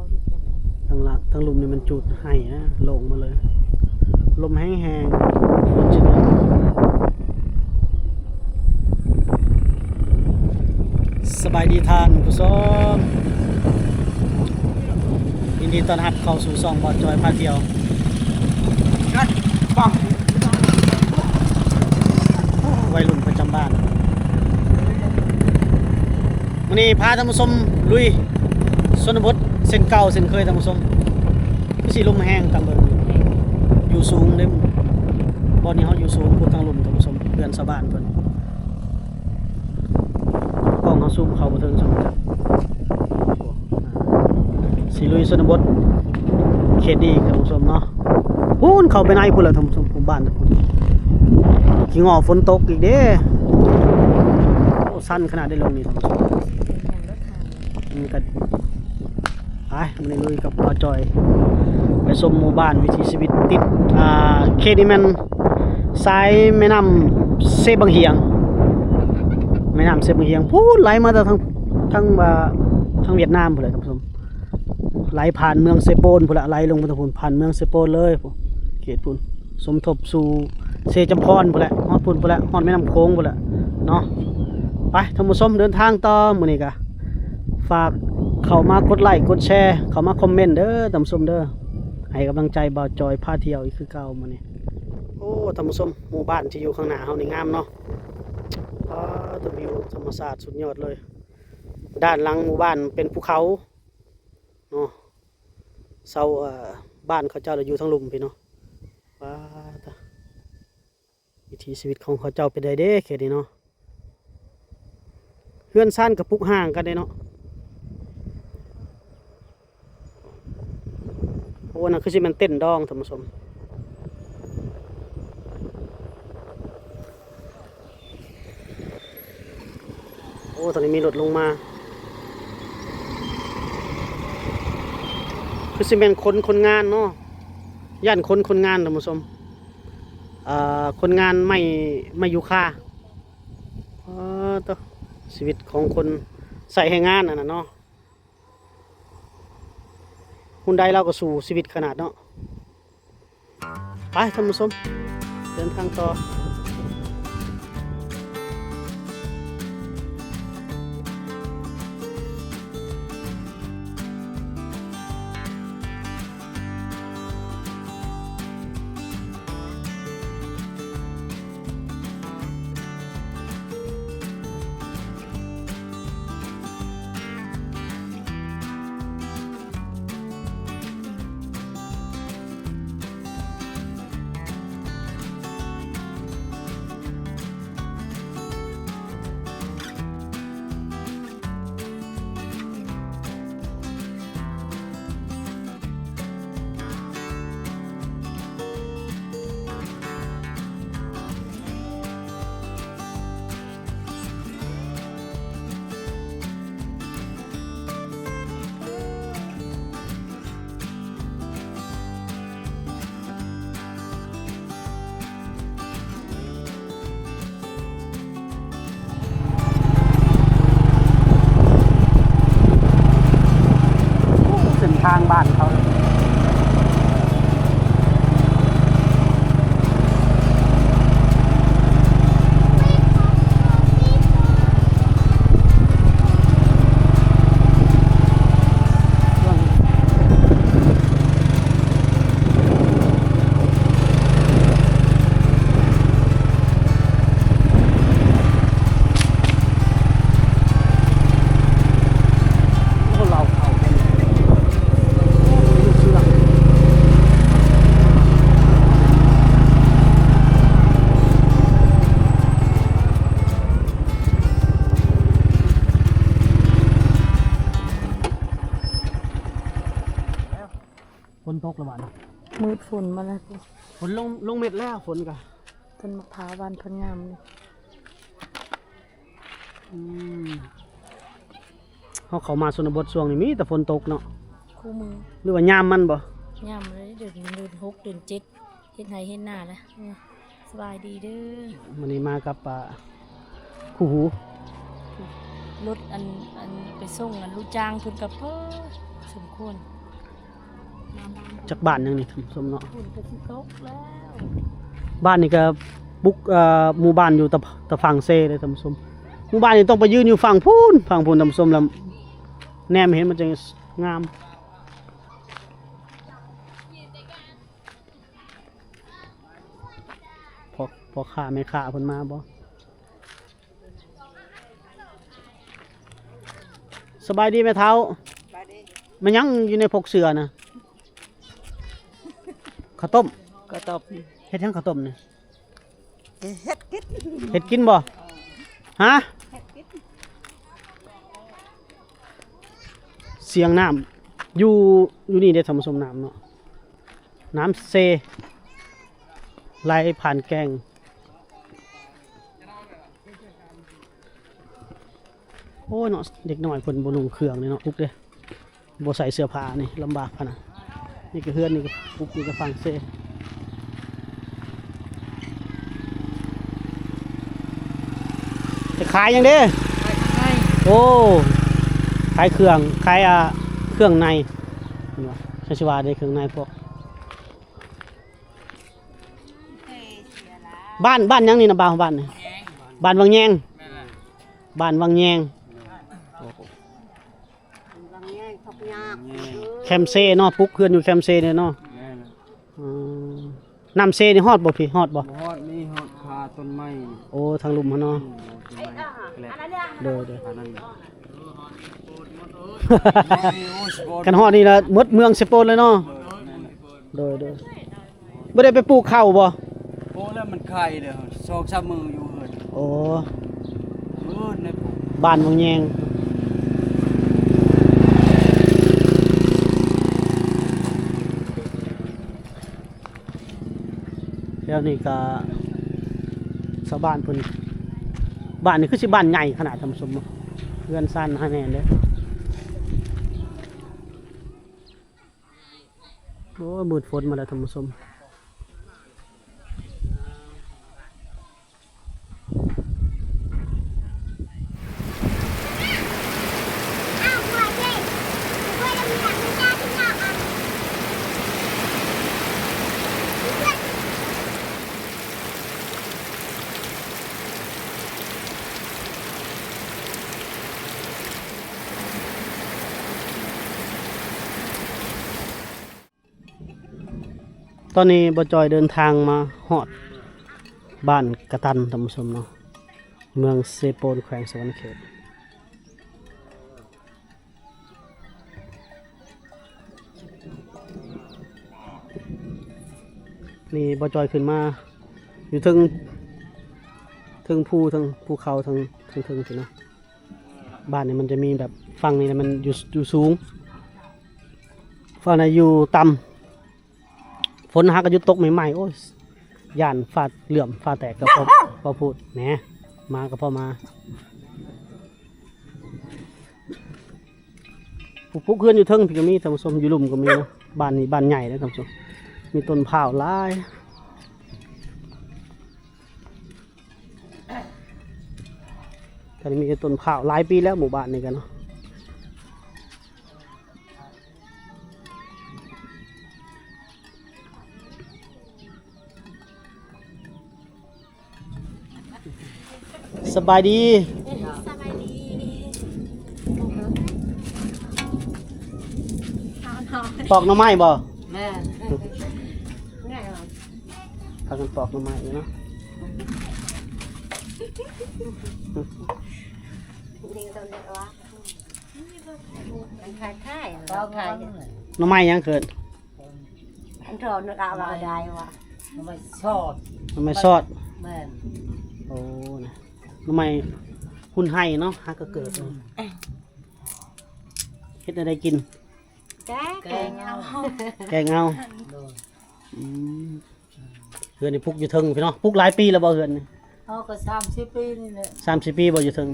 ທາງລະ ທາງລຸ່ມນີ້ມັນຈູດໄຮ່ນະ ໂລ່ງໝົດເລີຍ ລົມແຮງໆ ຝົນຊິຕົກ. ສະບາຍດີທ່ານຜູ້ຊົມ ຍິນດີຕ້ອນຮັບເຂົ້າສູ່ຊ່ອງບ່າວຈອຍພາທ່ຽວ ໄວລຸ້ນປະຈຳບ້ານ. ມື້ນີ້ພາທ່ານຜູ້ຊົມລຸຍຊົນນະບົດເຊັ່ນເກົ່າເຊັ່ນເຄີຍທ່ານຜູ້ຊົມ. ຄືຊິລົມແຮງຕາມເບິ່ງ ຢູ່ສູງເດ້ ບ່ອນນີ້ເຮົາຢູ່ສູງພຸ້ນ ທາງລຸ່ມທ່ານຜູ້ຊົມ ເຮືອນຊາວບ້ານເພິ່ນ. ກ້ອງເຮົາຊູມເຂົ້າບໍ່ເຖິງຊ່ຳ ຊິລຸຍຊົນນະບົດເຂດນີ້ທ່ານຜູ້ຊົມເນາະ. ພຸ້ນເຂົ້າໄປໃນພຸ້ນລະທ່ານຜູ້ຊົມ ພູມບ້ານພຸ້ນ ຂີ້ງໍ້ຝົນຕົກອີກເດ້. ໂອ້ ຊັນຂະໜາດໃດລົງນີ້ທ່ານຜູ້ຊົມ. ມັນກະ ໄປ ມື້ນີ້ລຸຍກັບບ່າວຈອຍ ໄປຊົມໝູ່ບ້ານວິຖີຊີວິດຕິດ ອ່າ ເຂດນີ້ແມ່ນສາຍແມ່ນ້ຳເຊບັງຫຽງ ແມ່ນ້ຳເຊບັງຫຽງພຸ້ນ ໄຫຼມາແຕ່ທາງ ທາງວ່າ ທາງຫວຽດນາມພຸ້ນແຫຼະທ່ານຜູ້ຊົມ ໄຫຼຜ່ານເມືອງເຊໂປນພຸ້ນລະ ໄຫຼລົງໄປທາງພຸ້ນ ຜ່ານເມືອງເຊໂປນເລີຍ ເຂດພຸ້ນ ສົມທົບສູ່ເຊຈຳພອນພຸ້ນແຫຼະ ຮອດພຸ້ນພຸ້ນແຫຼະ ຮອດແມ່ນ້ຳໂຂງພຸ້ນແຫຼະເນາະ. ໄປທ່ານຜູ້ຊົມ ເດີນທາງຕໍ່ ມື້ນີ້ກະຝາກເຂົ້າມາກົດໄລ້ກົດແຊ ເຂົ້າມາຄອມເມັນເດີທ່ານຜູ້ຊົມເດີ ໃຫ້ກຳລັງໃຈບ່າວຈອຍພາທ່ຽວອີກຄືເກົ່າມື້ນີ້. ໂອ້ ທ່ານຜູ້ຊົມ ໝູ່ບ້ານທີ່ຢູ່ຂ້າງໜ້າເຮົານີ້ງາມເນາະ. ປາດ ວິວທຳມະຊາດສຸດຍອດເລີຍ. ດ້ານຫຼັງໝູ່ບ້ານເປັນພູເຂົາເນາະ ເສົາ ເອີ ບ້ານເຂົາເຈົ້າລະຢູ່ທາງລຸ່ມພີ້ເນາະ. ປາດ ວິຖີຊີວິດຂອງເຂົາເຈົ້າເປັນໃດເດ້ເຂດນີ້ເນາະ ເຮືອນຊານກະປຸກຮ່າງກັນເດ້ເນາະ. ໂອ້ ນັ້ນຄືຊິແມ່ນເຕັນດອງທ່ານຜູ້ຊົມ. ໂອ້ ຕອນນີ້ມີລົດລົງມາ ຄືຊິແມ່ນຂົນຄົນງານເນາະ ຢ້ານຂົນຄົນງານທ່ານຜູ້ຊົມ. ເອີ ຄົນງານໄມ້ ໄມ້ຢູຄາ. ອໍ ໂຕ ຊີວິດຂອງຄົນໃຊ້ແຮງງານອັນນັ້ນເນາະ ຮຸ່ນໃດລາວກໍສູ້ຊີວິດຂະໜາດເນາະ. ໄປທ່ານຜູ້ຊົມ ເດີນທາງຕໍ່. ເສັ້ນທາງບ້ານເຂົາ. ຝົນຕົກແລ້ວບາດນີ້ ມືດຝົນມາແລ້ວ ຝົນລົງ ລົງເມັດແລ້ວ ຝົນກະ ຕົ້ນໝາກພ້າວຫວານເພິ່ນງາມນີ້. ອືມ ເຮົາເຂົ້າມາຊົນນະບົດຊ່ວງນີ້ມີແຕ່ຝົນຕົກເນາະ ຄູ່ມື້ ຫຼືວ່າຍາມມັນບໍ່? ຍາມເລີຍ ເດືອນ ເດືອນຫົກ ເດືອນເຈັດ ເຮັດໄຮ່ເຮັດນາແລ້ວ. ສະບາຍດີເດີ ມື້ນີ້ມາກັບ ອ່າ ຄູ່ຫູ ລົດອັນ ອັນໄປສົ່ງອັນລູກຈ້າງເພິ່ນກັບ ໂອ້ ສົມຄວນ ຈັກບ້ານຫຍັງນີ້ທ່ານຜູ້ຊົມເນາະ. ຝົນກໍຊິຕົກແລ້ວ. ບ້ານນີ້ກໍປຸກ ເອີ່ ໝູ່ບ້ານຢູ່ຕະ ຕະຝັ່ງເຊເດ້ທ່ານຜູ້ຊົມ. ໝູ່ບ້ານນີ້ຕ້ອງໄປຢືນຢູ່ຝັ່ງພຸ້ນ ຝັ່ງພຸ້ນທ່ານຜູ້ຊົມ ແລ້ວແນມເຫັນມັນຈັ່ງງາມ. ພໍ່ ພໍ່ຄ້າແມ່ຄ້າເພິ່ນມາບໍ່? ສະບາຍດີແມ່ເຖົ້າ. ສະບາຍດີ. ແມ່ນຫຍັງຢູ່ໃນປົກເສື້ອນະ? ເຂົ້າຕົ້ມ. ເຂົ້າຕົ້ມ. ເຮັດຫຍັງເຂົ້າຕົ້ມນີ້? ເຮັດກິນ. ເຮັດກິນບໍ່? ຮະ? ເຮັດກິນ. ສຽງນ້ຳຢູ່ ຢູ່ນີ້ເດ້ທ່ານຜູ້ຊົມ ນ້ຳເນາະ. ນ້ຳເຊໄຫຼຜ່ານແກ້ງ. ໂອ້ຍເນາະ ເດັກນ້ອຍເພິ່ນບໍ່ນຸ່ງເຄື່ອງເດ້ເນາະ ອຸກເດ້ ບໍ່ໃສ່ເສື້ອຜ້ານີ້ລຳບາກຂະໜາດ. ນີ້ກໍເຮືອນ ນີ້ກໍປຸກ ນີ້ກໍຝັ່ງເຊ. ຈະຂາຍຫຍັງເດ້? ຂາຍເຄື່ອງໃນ. ໂອ້ ຂາຍເຄື່ອງ ຂາຍ ອ່າ ເຄື່ອງໃນ. ເຫັນບໍ່ ຈັກຊິວ່າເດ້ ເຄື່ອງໃນພວກ ບ້ານ ບ້ານຫຍັງນີ້ນະ ບ່າວ? ບ້ານນີ້ ບ້ານວັງແຍງ. ແມ່ນແຫຼະ ບ້ານວັງແຍງ. ວັງແຍງ ພັກຍາກ ແຄມເຊເນາະ ປຸກເຮືອນຢູ່ແຄມເຊເດ້ເນາະ. ແມ່ນແຫຼະ. ອືມ ນ້ຳເຊນີ້ຮອດບໍ່ພີ່? ຮອດບໍ່? ບໍ່ຮອດ ມີຮອດຄາຕົ້ນໄມ້. ໂອ້ ທາງລຸ່ມຫັ້ນເນາະ. ອືມ ຕົ້ນໄມ້ແກລະ. ໂດຍໆ ອັນນັ້ນ ຄັນຮອດນີ້ລະໝົດເມືອງເຊໂປນເລີຍເນາະ. ໂດຍ ແມ່ນແຫຼະ. ໂດຍໆ ບໍ່ໄດ້ໄປປູກເຂົ້າບໍ່? ໂອ້ ແລ້ວມັນໄຄເດ້ ສອງສາມມື້ຢູ່ເຮືອນ. ໂອ້ ເອີ ໃນ ບ້ານວັງແຍງ. ແຖວນີ້ກະຊາວບ້ານເພິ່ນ ບ້ານນີ້ຄືຊິບ້ານໃຫຍ່ຂະໜາດທ່ານຜູ້ຊົມເນາະ ເຮືອນຊານໜາແໜ້ນເດ້. ໂອ້ຍ ມືດຝົນມາແລ້ວທ່ານຜູ້ຊົມ. ຕອນນີ້ບ່າວຈ່ອຍເດີນທາງມາຮອດບ້ານກະຕັນ ທ່ານຜູ້ຊົມເນາະ ເມືອງເຊໂປນ ແຂວງສະຫວັນນະເຂດ. ນີ້ບ່າວຈ່ອຍຂຶ້ນມາຢູ່ເທິງ ເທິງພູ ເທິງພູເຂົາ ເທິງ ເທິງໆ ຊີ້ເນາະ. ບ້ານນີ້ມັນຈະມີແບບ ຝັ່ງນີ້ແຫຼະມັນຢູ່ ຢູ່ສູງ ຝັ່ງນັ້ນຢູ່ຕ່ຳ. ຝົນຫາກະຢຸດຕົກໃໝ່ໆ ໂອ້ຍ ຢ້ານຟ້າເຫຼື້ອມຟ້າແຕກກໍພໍ ພໍພູດແໝ ໝາກໍພໍມາ. ຜູ້ປຸກເຮືອນຢູ່ເທິງພີ້ກໍມີທ່ານຜູ້ຊົມ ຢູ່ລຸ່ມກໍມີເນາະ. ບ້ານນີ້ບ້ານໃຫຍ່ເດ້ທ່ານຜູ້ຊົມ ມີຕົ້ນພ້າວຫຼາຍ. ກໍໄດ້ມີແຕ່ຕົ້ນພ້າວ ຫຼາຍປີແລ້ວໝູ່ບ້ານນີ້ກໍເນາະ. ສະບາຍດີ. ສະບາຍດີ. ປອກໜໍ່ໄມ້ບໍ່? ແມ່ນ. ງ່າຍບໍ່? ພາກັນປອກໜໍ່ໄມ້ຢູ່ເນາະ. ມັນຄ້າຍໆ ຄ້າຍ ໜໍ່ໄມ້ຫຍັງເກີດ? ອັນທອນນະກະວ່າໄດ້ວ່າ ໜໍ່ໄມ້ຊອດ. ໜໍ່ໄມ້ຊອດ. ແມ່ນ. ໂອ້ ນະ ໜໍ່ໄມ້ຮຸ່ນໄຮເນາະ ຫາກະເກີດ. ອືມ. ເຮັດແນວໃດກິນ? ແກງ ແກງເອົາ ແກງເອົາ. ໂດຍ. ອືມ. ເຮືອນນີ້ປຸກຢູ່ເທິງພີ້ເນາະ. ປຸກຫຼາຍປີແລ້ວບໍ່ເຮືອນນີ້? ເຮົາກໍສາມສິບປີນີ້ແຫຼະ. ສາມສິບປີບໍ່ຢູ່ເທິງ?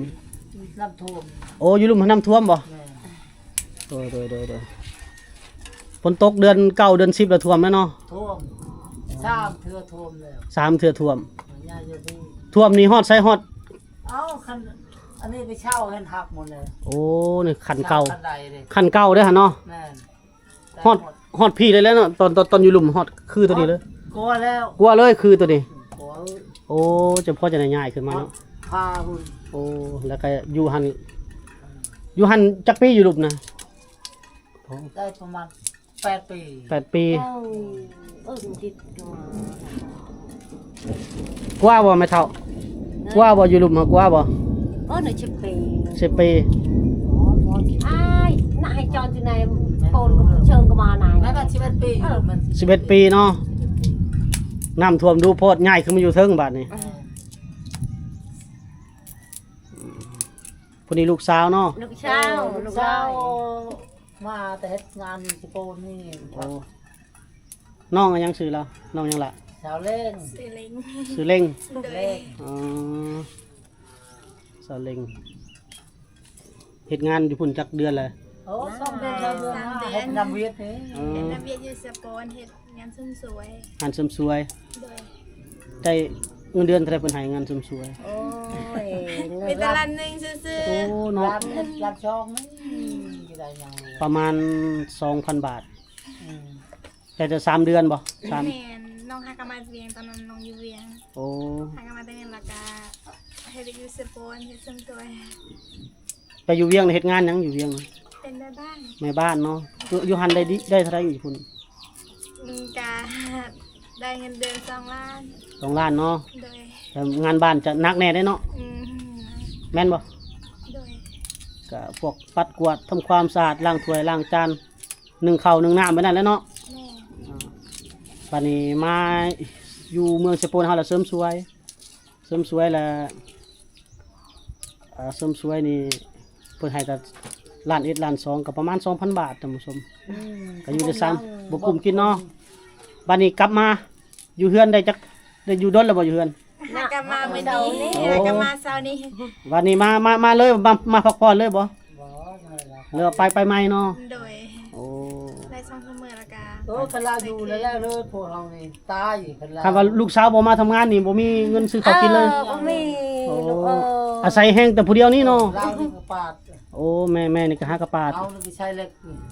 ນ້ຳຖ້ວມ. ໂອ້ ຢູ່ລຸ່ມນ້ຳຖ້ວມບໍ່? ແມ່ນ. ໂດຍ ໂດຍ ໂດຍ ໂດຍ. ຝົນຕົກເດືອນເກົ້າເດືອນສິບແລ້ວຖ້ວມແລ້ວເນາະ? ຖ້ວມ. ສາມເທື່ອຖ້ວມແລ້ວ. ສາມເທື່ອຖ້ວມ. ຖ້ວມນີ້ຮອດໃສ? ຮອດ ເອົ້າ ຄັນ ອັນນີ້ໄປເຊົ່າເຮືອນຮັກໝົດເລີຍ. ໂອ້ ນີ້ຂັ້ນເກົ່າ. ເຊົ່າຂັ້ນໃດເດ້. ຂັ້ນເກົ່າເດ້ຫັ້ນເນາະ. ແມ່ນ. ຮອດ ຮອດພີ້ເລີຍແຫຼະເນາະ ຕອນ ຕອນ ຕອນຢູ່ລຸ່ມຮອດຄືໂຕນີ້ເລີຍ ກົວແລ້ວ ກົວເລີຍຄືໂຕນີ້ ກົວ ໂອ້ ຈັ່ງພໍຈະໄດ້ຍ້າຍຂຶ້ນມາເນາະ ພາພຸ້ນ ໂອ້ ແລ້ວກະຢູ່ຫັ້ນ ຢູ່ຫັ້ນຈັກປີຢູ່ລຸ່ມນະ ໄດ້ປະມານ ແປດປີ ແປດປີ ເອີ ເອີ ມັນຕິດຕົວ ກວ່າບໍ່ແມ່ເຖົ້າ ເອີ ກວ່າບໍ່ ຢູ່ລຸ່ມຫັ້ນກວ່າບໍ່ ເອີ ໜຶ່ງສິບປີ ສິບປີ ອ້າຍ ນະ ໃຫ້ຈອດຢູ່ໃນໂປນເຊີງກໍມານາຍ ແມ່ນສິບເອັດປີ ເອີ ມັນສິບເອັດປີເນາະ ນ້ຳຖ້ວມດຸໂພດ ຍ້າຍຂຶ້ນມາຢູ່ເທິງບາດນີ້ ເອີ ຜູ້ນີ້ລູກສາວເນາະ ລູກສາວ ເອີ ລູກສາວ ລູກສາວ ມາແຕ່ເຮັດງານຢູ່ສະໂປນນີ້ ໂອ້ ນ້ອງຫຍັງຊື່ລາວ ນ້ອງຫຍັງລະ ສາວເລັງ ຊື່ເລັງ ຊື່ເລັງ ໂດຍ ອໍ ສາວເລັງ ເຮັດງານຢູ່ພຸ້ນຈັກເດືອນແລ້ວ ໂອ້ ສອງເດືອນ ສາມເດືອນ ສາມເດືອນ ເຮັດນຳວຽດນີ້ ອໍ ເຮັດນຳວຽດຢູ່ສະໂປນ ເຮັດ ງານເສີມສວຍ ງານເສີມສວຍ ໂດຍ ໄດ້ເງິນເດືອນເທົ່າໃດເພິ່ນໃຫ້ງານເສີມສວຍ ໂອ້ຍ ມີແຕ່ລ້ານໜຶ່ງຊື່ໆ ໂອ້ເນາະ ລ້ານ ລ້ານສອງນີ້ ອືມ ຊິໄດ້ຫຍັງ ປະມານສອງພັນບາດ ອືມ ໄດ້ແຕ່ສາມເດືອນບໍ່ ສາມ ແມ່ນ ນ້ອງຫາກະມາວຽງ ຕອນນັ້ນນ້ອງຢູ່ວຽງ ໂອ້ ຫາກະມາແຕ່ວຽງ ແລ້ວກະເຮັດວຽກຢູ່ເຊໂປນ ເຮັດເສີມສວຍ ໄປຢູ່ວຽງເຮັດງານຫຍັງ ຢູ່ວຽງ ເປັນແມ່ບ້ານ ແມ່ບ້ານເນາະ ຢູ່ ຢູ່ຫັ້ນໄດ້ດີ ໄດ້ເທົ່າໃດຢູ່ພຸ້ນ ອືມ ກະໄດ້ເງິນເດືອນສອງລ້ານ ສອງລ້ານເນາະ ໂດຍ ແຕ່ງານບ້ານຈະໜັກແດ່ເດ້ເນາະ ອືມ ແມ່ນບໍ່ ໂດຍ ກະພວກປັດກວາດ ທຳຄວາມສະອາດ ລ້າງຖ້ວຍລ້າງຈານ ໜຶ້ງເຂົ້າໜຶ້ງນ້ຳ ແບບນັ້ນແຫຼະເນາະ ແມ່ນ ອ່າ ບາດນີ້ມາຢູ່ເມືອງເຊໂປນເຮົາລະເສີມສວຍ ເສີມສວຍລະ ເອີ ເສີມສວຍນີ້ເພິ່ນໃຫ້ແຕ່ລ້ານເອັດລ້ານສອງ ກໍປະມານສອງພັນບາດ ທ່ານຜູ້ຊົມ ອືມ ກໍຢູ່ໄດ້ຊ້ຳ ບໍ່ກຸ້ມກິນເນາະ ບາດນີ້ກັບມາຢູ່ເຮືອນໄດ້ຈັກ ໄດ້ຢູ່ດົນແລ້ວບໍ່ຢູ່ເຮືອນ ຫາກະມາມື້ນີ້ ໂອ້ ຫາກະມາເຊົ້ານີ້ ບາດນີ້ມາ ມາ ມາເລີຍ ມາ ມາພັກຜ່ອນເລີຍບໍ່ ບໍ່ ເລີຍໄປ ໄປໃໝ່ເນາະ ໂດຍ ໂອ້ ໄດ້ສອງສາມມື້ແລ້ວກະ ເອີ ຄັນລາວຢູ່ແລ້ວເລີຍ ພວກເຮົານີ້ຕາຍ ຄັນລາວ ຄັນວ່າລູກສາວບໍ່ມາທຳງານນີ້ ບໍ່ມີເງິນຊື້ເຂົ້າກິນເລີຍ ເອີ ບໍ່ມີ ໂອ້ ລູກເອີຍ ອາໄສແຮງແຕ່ຜູ້ດຽວນີ້ເນາະ ລາວນີ້ກໍປາດ ໂອ້ ແມ່ ແມ່ນີ້ກໍຫາກະປາດ ເຮົານີ້ກໍໃຊ້ເຫຼັກ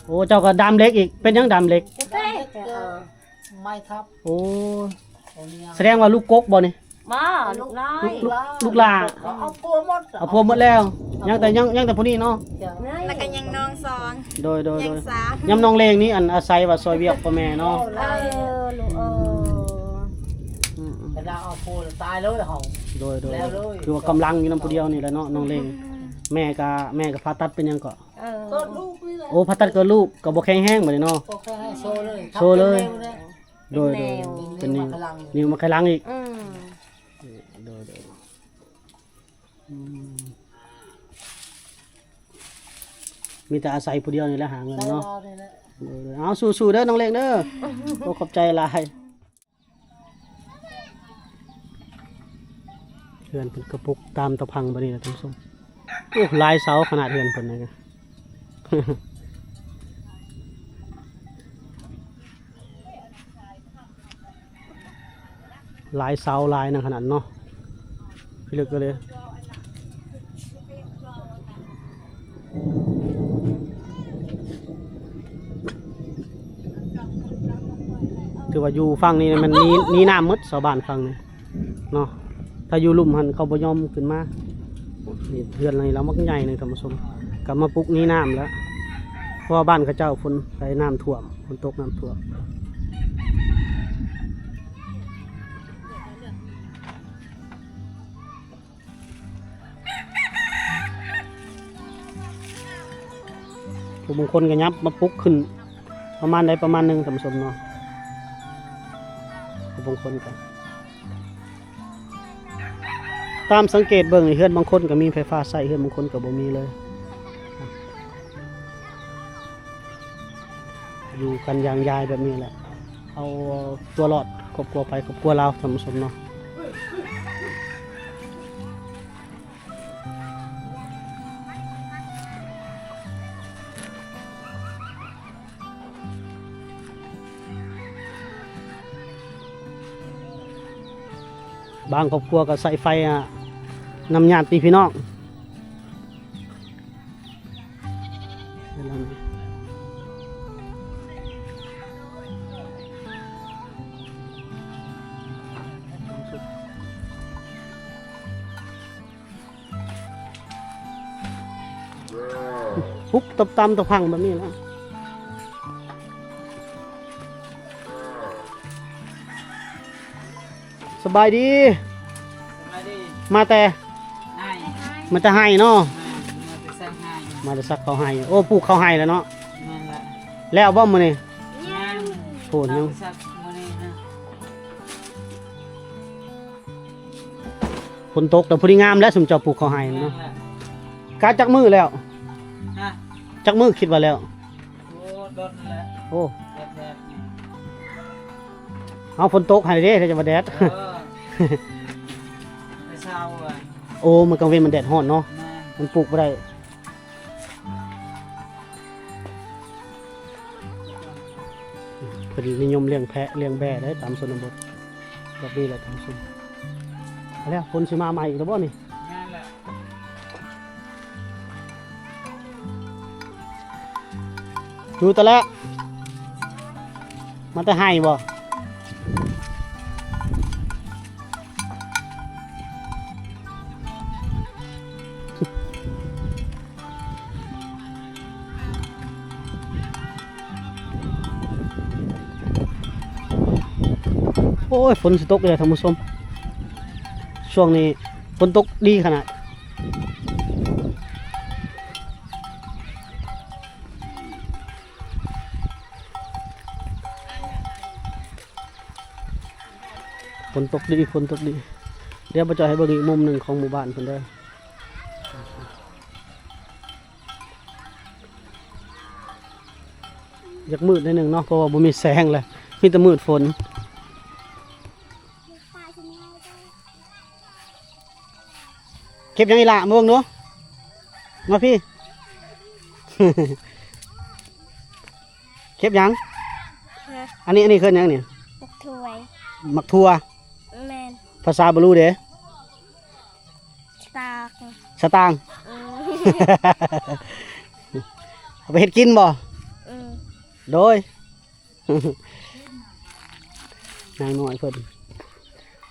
ໂອ້ ເຈົ້າກໍດາມເຫຼັກອີກ ເປັນຫຍັງດາມເຫຼັກ ດາມເຫຼັກ ເອີ ໄມ້ທັບ ໂອ້ ສະແດງວ່າລູກກົກບໍ່ນີ້ ບໍ່ ລູກນ້ອຍ ລູກ ລູກຫຼ້າ ເອົາຜົວໝົດ ເອົາຜົວໝົດແລ້ວ ຍັງແຕ່ ຍັງ ຍັງແຕ່ຜູ້ນີ້ເນາະ ແລ້ວກໍຍັງນ້ອງສອງ ໂດຍ ໂດຍ ຍັງສາມ ຍາມນ້ອງເລງນີ້ ອັນ ອາໄສວ່າຊ່ອຍວຽກພໍ່ແມ່ເນາະ ເອີ ລູກເອີຍ ອືມ ເວລາເອົາຜົວຕາຍເລີຍເຮົາ ໂດຍ ໂດຍ ແລ້ວເລີຍ ຄືວ່າກຳລັງຢູ່ນຳຜູ້ດຽວນີ້ແຫຼະເນາະ ນ້ອງເລງ ອືມ ແມ່ກໍ ແມ່ກໍຜ່າຕັດເປັນຫຍັງເກາະ ເອີ ເກີດລູກນີ້ແຫຼະ ໂອ້ ຜ່າຕັດເກີດລູກກໍບໍ່ແຂງແຮງບາດນີ້ເນາະ ບໍ່ແຂງແຮງ ໂຊເລີຍ ໂຊເລີຍ ໂດຍ ໂດຍ ເປັນໜິ້ວ ເປັນໜິ້ວ ມາໄຄຫຼັງ ໜິ້ວມາໄຄຫຼັງອີກ ອືມ ໂດຍ ໂດຍ ອືມ ມີແຕ່ອາໄສຜູ້ດຽວນີ້ແຫຼະຫາເງິນເນາະ ໂດຍ ໂດຍ ເອົາ ສູ້ໆເດີນ້ອງເລັກເດີ ໂອ້ ຂອບໃຈຫຼາຍ ເຮືອນເພິ່ນກະປຸກຕາມຕະພັງບາດນີ້ລະທ່ານຜູ້ຊົມ ໂອ້ ຫຼາຍເສົາຂະໜາດເຮືອນເພິ່ນນີ້ ຫຼາຍເສົາຫຼາຍໜັງຂະໜາດເນາະ ພິລຶກເລີຍ ຖືວ່າຢູ່ຝັ່ງນີ້ແມ່ນໜີ ໜີນ້ຳໝົດຊາວບ້ານຝັ່ງນີ້ເນາະ ຖ້າຢູ່ລຸ່ມຫັ້ນເຂົາບໍ່ຍອມຂຶ້ນມາ ນີ້ເຮືອນຫຼັງນີ້ລະມັກໃຫຍ່ໜຶ່ງທ່ານຜູ້ຊົມ ກໍມາປຸກໜີນ້ຳແລ້ວ ເພາະວ່າບ້ານເຂົາເຈົ້າຝົນໄຫຼນ້ຳຖ້ວມ ຝົນຕົກນ້ຳຖ້ວມ ຜູ້ບາງຄົນກໍຫຍັບມາປຸກຂຶ້ນປະມານໃດປະມານໜຶ່ງທ່ານຜູ້ຊົມເນາະ ຜູ້ບາງຄົນກໍ ຕາມສັງເກດເບິ່ງນີ້ ເຮືອນບາງຄົນກໍມີໄຟຟ້າໃຊ້ ເຮືອນບາງຄົນກໍບໍ່ມີເລີຍ ຢູ່ກັນຢ່າງຢາຍແບບນີ້ແຫຼະ ເອົາຕົວລອດຄອບຄົວໃຜຄອບຄົວລາວ ທ່ານຜູ້ຊົມເນາະ. ບາງຄອບຄົວກໍໃຊ້ໄຟ ອະ ນຳຍາດຕິພີ່ນ້ອງ. ປຸບຕັບຕຳຕະພັງແບບນີ້ແຫຼະ. ສະບາຍດີ. ສະບາຍດີ. ມາແຕ່ ໄຮ່ ມາແຕ່ໄຮ່ເນາະ. ມາແຕ່ສັກໄຮ່ ມາແຕ່ສັກເຂົ້າໄຮ່. ໂອ້ ປູກເຂົ້າໄຮ່ແລ້ວເນາະ. ແມ່ນລະ. ແລ້ວບໍ່ມື້ນີ້? ຍັງ. ໂອ້ ຍັງ. ມາແຕ່ສັກມື້ນີ້ນະ. ຝົນຕົກແຕ່ພໍດີງາມແລ້ວ ຊຸມເຈົ້າປູກເຂົ້າໄຮ່ເນາະ. ແມ່ນລະ. ກະຈັກມື້ແລ້ວ? ຮະ? ຈັກມື້ຄິດວ່າແລ້ວ? ໂອ້ ດົນແລ້ວ. ໂອ້ ແດດໆ ເອົາ ຝົນຕົກໃຫ້ເດ້ ແຕ່ວ່າແດດ. ເອີ ໄປເຊົາ. ໂອ້ ມື້ກາງເວັນມັນແດດຮ້ອນເນາະ. ແມ່ນ. ມັນປູກບໍ່ໄດ້. ເພິ່ນນິຍົມລ້ຽງແພະລ້ຽງແບ້ໄດ໋ ຕາມຊົນນະບົດແບບນີ້ແຫຼະທ່ານຜູ້ຊົມ. ເອົາແລ້ວ ຝົນຊິມາໃໝ່ອີກແລ້ວບໍ່ນີ້? ແມ່ນແຫຼະ. ຢູ່ຕະແລະ ມາແຕ່ໄຮ່ບໍ່? ໂອ້ຍ ຝົນຊິຕົກອີກແລ້ວທ່ານຜູ້ຊົມ. ຊ່ວງນີ້ຝົນຕົກດີຂະໜາດ. ຝົນຕົກດີ ຝົນຕົກດີ. ດຽວບ່າວຈອຍໃຫ້ເບິ່ງອີກມຸມໜຶ່ງຂອງໝູ່ບ້ານເພິ່ນເດີ. ຢາກມືດໜ້ອຍໜຶ່ງເນາະ ເພາະວ່າບໍ່ມີແສງແລ້ວ ມີແຕ່ມືດຝົນ. ເກັບຫຍັງອີ່ຫຼ້າ ມາເບິ່ງດູ ມາພີ້. ເກັບຫຍັງ? ຮະ? ອັນນີ້ ອັນນີ້ຄືຫຍັງນີ້? ໝາກຖົ່ວ. ໝາກຖົ່ວ? ແມ່ນ. ພາສາບາລູເດ? ສະຕາງ. ສະຕາງ? ອືມ. ເອົາໄປເຮັດກິນບໍ່? ອືມ. ໂດຍ. ນາງນ້ອຍເພິ່ນ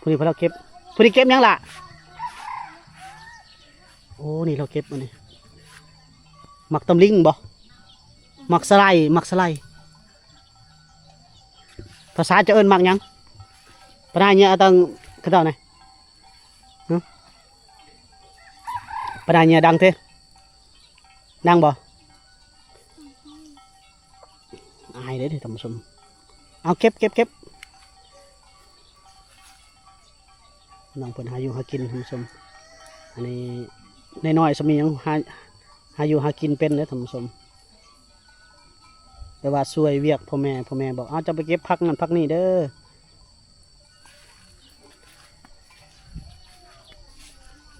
ຜູ້ນີ້ເພິ່ນເອົາເກັບ. ຜູ້ນີ້ເກັບຫຍັງລະ? ໂອ້ ນີ້ລາວເກັບອັນນີ້ ໝາກຕຳລິງບໍ່? ໝາກສະໄລ ໝາກສະໄລ. ພາສາເຈົ້າເອີ້ນໝາກຫຍັງ? ປະນາຍເຍອະຕັງເຂົາເຈົ້ານະ. ຫຶ? ປະດາເຫຍື່ອດັງເທ ດັງບໍ່? ອາຍເດ້ທ່ານຜູ້ຊົມ. ເອົາເກັບ ເກັບ ເກັບ. ນ້ອງເພິ່ນຫາຢູ່ຫາກິນທ່ານຜູ້ຊົມ. ອັນນີ້ນ້ອຍໆ ສ່ຳນີ້ຍັງຫາ ຫາຢູ່ຫາກິນເປັນເດ້ທ່ານຜູ້ຊົມ. ແຕ່ວ່າຊ່ວຍວຽກພໍ່ແມ່ ພໍ່ແມ່ບອກ ເອົາ ເຈົ້າໄປເກັບຜັກນັ້ນຜັກນີ້ເດີ.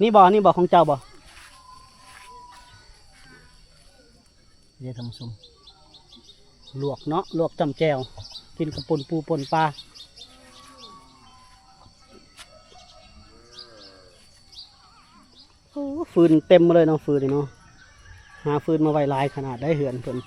ນີ້ບໍ່ ນີ້ບໍ່ຂອງເຈົ້າບໍ່? ເດ້ທ່ານຜູ້ຊົມ ລວກເນາະ ລວກຈ້ຳແຈ່ວ ກິນກັບປົ່ນປູ່ປົ່ນປາ. ໂອ້ ຟືນເຕັມມາເລີຍເນາະ ຟືນນີ້ເນາະ. ຫາຟືນມາໄວ້ຫຼາຍຂະໜາດໃດເຮືອນເພິ່ນ.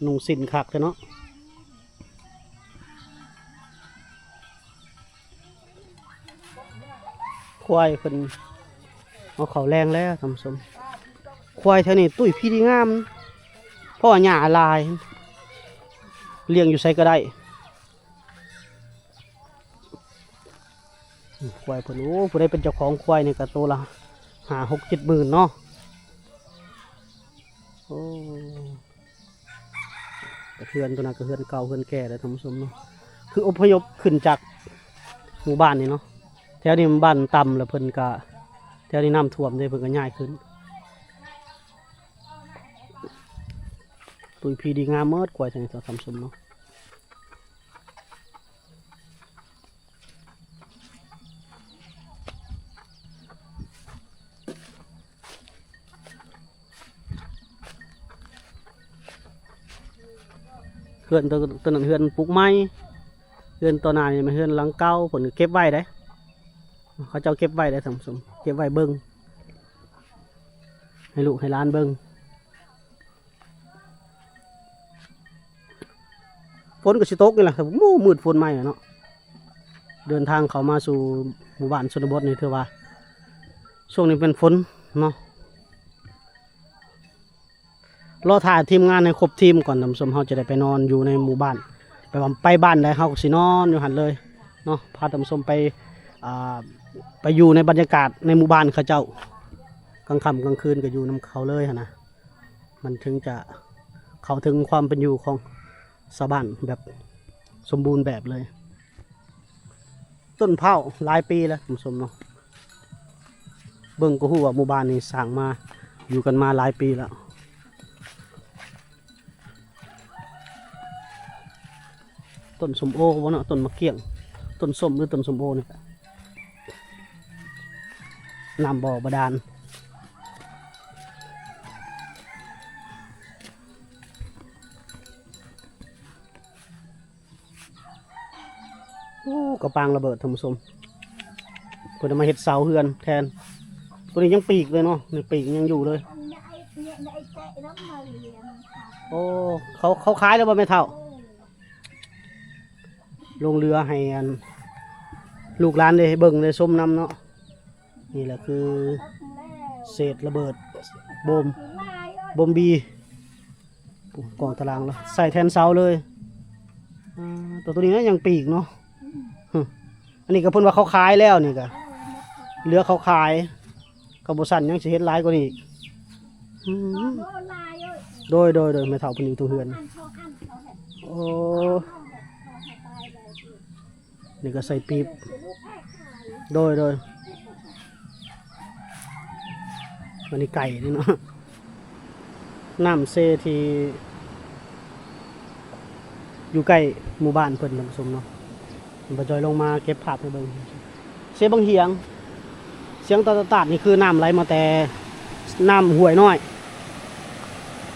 ນຸ່ງສິ້ນຄັກແທ້ເນາະ. ຄວາຍເພິ່ນເອົາເຂົ້າແລງແລ້ວທ່ານຜູ້ຊົມ. ຄວາຍແຖວນີ້ຕຸ້ຍພີດີງາມ ເພາະວ່າຫຍ້າຫຼາຍ ລ້ຽງຢູ່ໃສກໍໄດ້. ຄວາຍເພິ່ນ ໂອ້ ຜູ້ໃດເປັນເຈົ້າຂອງຄວາຍນີ້ກໍໂຕລະຫ້າຫົກເຈັດໝື່ນເນາະ. ໂອ້ ເຮືອນຕົວນັ້ນກໍເຮືອນເກົ່າເຮືອນແກ່ແລ້ວທ່ານຜູ້ຊົມເນາະ. ຄືອົບພະຍົບຂຶ້ນຈາກໝູ່ບ້ານນີ້ເນາະ. ແຖວນີ້ມັນບ້ານຕ່ຳ ແລ້ວເພິ່ນກະ ແຖວນີ້ນ້ຳຖ້ວມເດ້ ເພິ່ນກໍຍ້າຍຂຶ້ນ. ຕຸ້ຍພີດີງາມໝົດ ຄວາຍທາງນີ້ທ່ານຜູ້ຊົມເນາະ. ເຮືອນໂຕ ໂຕນັ້ນເຮືອນປຸກໃໝ່ ເຮືອນຕໍ່ໜ້ານີ້ແມ່ນເຮືອນຫຼັງເກົ່າ ເພິ່ນເກັບໄວ້ເດ້ ເຂົາເຈົ້າເກັບໄວ້ເດ້ທ່ານຜູ້ຊົມ ເກັບໄວ້ເບິ່ງ ໃຫ້ລູກໃຫ້ຫຼານເບິ່ງ. ຝົນກໍຊິຕົກນີ້ລະ ໂອ້ ມືດຝົນໃໝ່ແລ້ວເນາະ. ເດີນທາງເຂົ້າມາສູ່ໝູ່ບ້ານຊົນນະບົດນີ້ ຖືວ່າຊ່ວງນີ້ເປັນຝົນເນາະ. ລໍຖ້າທີມງານໃຫ້ຄົບທີມກ່ອນ ທ່ານຜູ້ຊົມ, ເຮົາຈະໄດ້ໄປນອນຢູ່ໃນໝູ່ບ້ານ. ແປວ່າໄປບ້ານໃດ ເຮົາກໍຊິນອນຢູ່ຫັ້ນເລີຍເນາະ. ພາທ່ານຜູ້ຊົມໄປ ອ່າ ໄປຢູ່ໃນບັນຍາກາດໃນໝູ່ບ້ານເຂົາເຈົ້າ ກາງຄ່ຳກາງຄືນກໍຢູ່ນຳເຂົາເລີຍຫັ້ນນະ. ມັນເຖິງຈະເຂົ້າເຖິງຄວາມເປັນຢູ່ຂອງຊາວບ້ານແບບສົມບູນແບບເລີຍ. ຕົ້ນພ້າວຫຼາຍປີແລ້ວທ່ານຜູ້ຊົມເນາະ, ເບິ່ງກໍຮູ້ວ່າໝູ່ບ້ານນີ້ສ້າງມາ ຢູ່ກັນມາຫຼາຍປີແລ້ວ. ຕົ້ນສົ້ມໂອບໍ່ເນາະ, ຕົ້ນໝາກກ້ຽງ, ຕົ້ນສົ້ມ ຫຼື ຕົ້ນສົ້ມໂອນີ້ ນ້ຳບໍ່ບາດານ. ໂອ້ ກະປາງລະເບີດທ່ານຜູ້ຊົມ, ເພິ່ນເອົາມາເຮັດເສົາເຮືອນແທນ. ໂຕນີ້ຍັງປີກເລີຍເນາະ, ນີ້ປີກຍັງຢູ່ເລີຍ. ໂອ້ ເຂົາ ເຂົາຂາຍແລ້ວບໍ່ແມ່ເຖົ້າ? ລົງເຮືອໃຫ້ອັນ ລູກຫຼານໄດ້ເບິ່ງໄດ້ຊົມນຳເນາະ. ນີ້ແຫຼະຄືເສດລະເບີດໂບມ ໂບມບີ ກອງຕະລາງລະ ໃສ່ແທນເສົາເລີຍ. ອາ ໂຕ ໂຕນີ້ນະຍັງປີກເນາະ. ອັນນີ້ກໍເພິ່ນວ່າເຂົາຂາຍແລ້ວນີ້ກະ ເຫຼືອເຂົາຂາຍ. ເຂົາບໍ່ຊັ້ນຍັງຊິເຮັດຫຼາຍກວ່ານີ້ອີກ. ອືມ ໂດຍ ໂດຍ ໂດຍ ແມ່ເຖົ້າເພິ່ນຢູ່ເທິງເຮືອນ. ໂອ້ ນີ້ກໍໃສ່ປີບ. ໂດຍ ໂດຍ ອັນນີ້ໄກ່ນີ້ເນາະ. ນ້ຳເຊທີ່ຢູ່ໃກ້ໝູ່ບ້ານເພິ່ນ ທ່ານຜູ້ຊົມເນາະ. ບ່າວຈ່ອຍລົງມາເກັບພາບໃຫ້ເບິ່ງ. ເຊບັງຫຽງ ສຽງຕາດຕາດນີ້ຄືນ້ຳໄຫຼມາແຕ່ນ້ຳຫ້ວຍນ້ອຍ.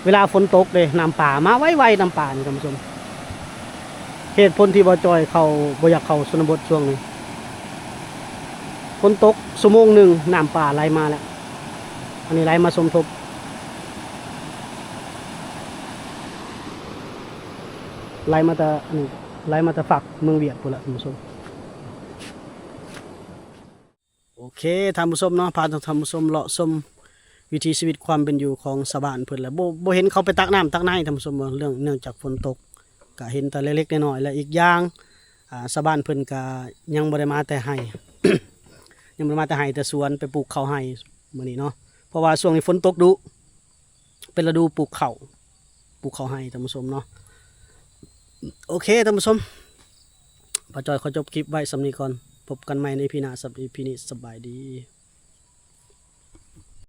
ເວລາຝົນຕົກເດ້ ນ້ຳປ່າມາໄວໆ ນ້ຳປ່ານີ້ທ່ານຜູ້ຊົມ. ເຫດຜົນທີ່ບ່າວຈ່ອຍເຂົ້າ ບໍ່ຢາກເຂົ້າຊົນນະບົດຊ່ວງນີ້ ຝົນຕົກຊົ່ວໂມງໜຶ່ງ ນ້ຳປ່າໄຫຼມາແລ້ວ. ອັນນີ້ໄຫຼມາສົມທົບ ໄຫຼມາແຕ່ ອັນນີ້ໄຫຼມາແຕ່ຟາກເມືອງວຽດພຸ້ນລະທ່ານຜູ້ຊົມ. ໂອເຄ ທ່ານຜູ້ຊົມເນາະ, ພາທ່ານຜູ້ຊົມເລາະຊົມວິຖີຊີວິດຄວາມເປັນຢູ່ຂອງຊາວບ້ານເພິ່ນແຫຼະ. ບໍ່ ບໍ່ເຫັນເຂົາໄປຕັກນ້ຳຕັກໃນ ທ່ານຜູ້ຊົມ, ເລື່ອງ ເນື່ອງຈາກຝົນຕົກ ກະເຫັນແຕ່ເລັກໆນ້ອຍໆ ແລະ ອີກຢ່າງ ອ່າ ຊາວບ້ານເພິ່ນກະຍັງບໍ່ໄດ້ມາແຕ່ໄຮ່ ຍັງບໍ່ໄດ້ມາແຕ່ໄຮ່ແຕ່ສວນ ໄປປູກເຂົ້າໄຮ່ມື້ນີ້ເນາະ, ເພາະວ່າຊ່ວງນີ້ຝົນຕົກດຸ ເປັນລະດູປູກເຂົ້າ ປູກເຂົ້າໄຮ່ ທ່ານຜູ້ຊົມເນາະ. ໂອເຄ ທ່ານຜູ້ຊົມ, ບ່າວຈ່ອຍຂໍຈົບຄລິບໄວ້ສ່ຳນີ້ກ່ອນ, ພົບກັນໃໝ່ໃນອີພີໜ້າ. ສຳລັບອີພີນີ້ ສະບາຍດີ.